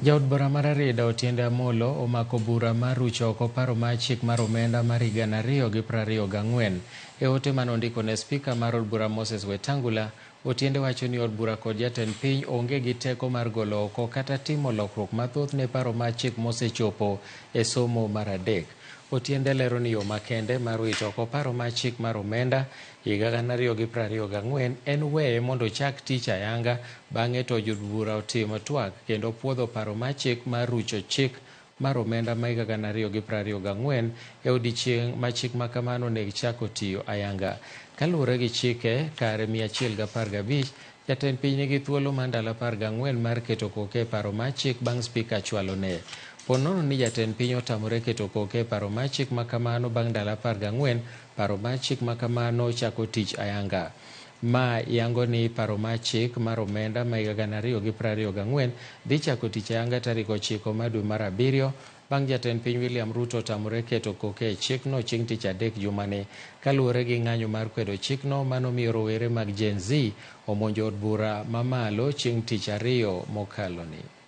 Jaod bura mar Rarieda Otiende Amollo omako bura mar rucho oko paro mar chik mar omenda mar higa 2024. E ote mane ondiko ne spika mar od bura Moses Wetangula, Otiende wacho ni od bura kod jatend piny onge gi teko mar golo oko kata timo lokruok mathoth ne paro mar chik mosechopo e somo mar adek. Otiende lero ni yo makende mar wito oko paro mar chik mar omenda higa 2024 en weye mondo ochak tich ayanga bang'e to jood bura otim twak kendo puodho paro mar chik mar rucho chik mar omenda ma higa 2024 e odiechieng' ma chik ma kamano onego chako tiyo ayanga. Kaluwore gi chike kare 115, jatend piny nigi thuolo mar ndalo 14 mar keto koke e paro mar chik bang' spika chwalone. Po nono ni jatend piny otamore keto koke e paro mar chik ma kamano bang' ndalo 14, paro mar chik ma kamano chako tich ayanga. Ma yango ni paro mar chik mar omenda ma higa 2024 dhi chako tich ayanga tarik 9 mar dwe mar abiriyo bang' jatend piny William Ruto otamore keto koke e chikno chieng' tich adek jumani. Kaluwore gi ng'anyo mar kwedo chikno manomiyo rowere mag Gen Z omonjo od bura mamalo chieng' tich ariyo mokaloni.